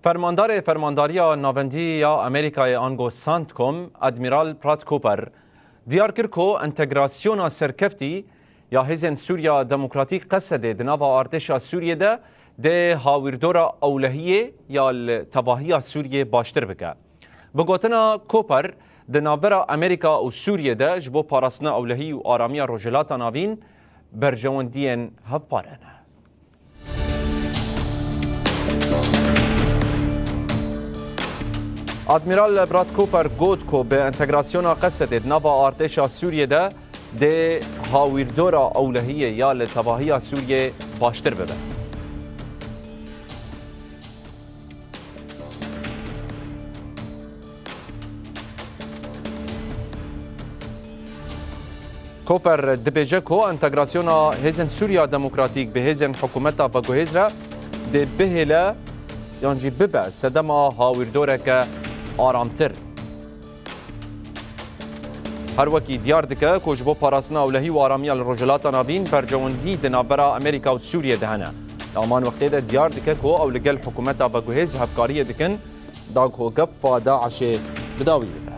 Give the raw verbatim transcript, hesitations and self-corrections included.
Fermandarê Fermandariya Navendî ya Amerîkayê ango CENTCOM, Admîral Brad Cooper, diyar kir ku entegrasyona serkeftî ya Hêzên Sûriya Demokratîk Qesedê di nava artêşa Sûriyê de dê hawîrdora ewlehiyê ya li tevahiya Sûriyê baştir bike. Bi gotina Cooper, di navbera Amerîka û Sûriyê de ji bo parastina ewlehî û aramiya Rojhilata Navîn berjewendiyên hevpar hene. Admîral Brad Cooper got ku bi entegrasyona Qesedê di nava artêşa Sûriyê de dê hawîrdora ewlehiyê ya li tevahiya Sûriyê baştir bibe. Cooper dibêje ku entegrasyona Hêzên Sûriya Demokratîk bi hêzên hikûmeta veguhêz re dê bihêle yan jî bibe sedema hawîrdoreke aramtir. Her wekî diyar dike ku ji bo parastina ewlehî û aramiya li Rojhilata Navîn berjewendî di navbera Amerîka û Sûriyê de hene. Li heman wextê de diyar dike ku ew li gel hikûmeta veguhêz hevkariyê dikin, da ku gefa DAIŞê bi dawî bibe.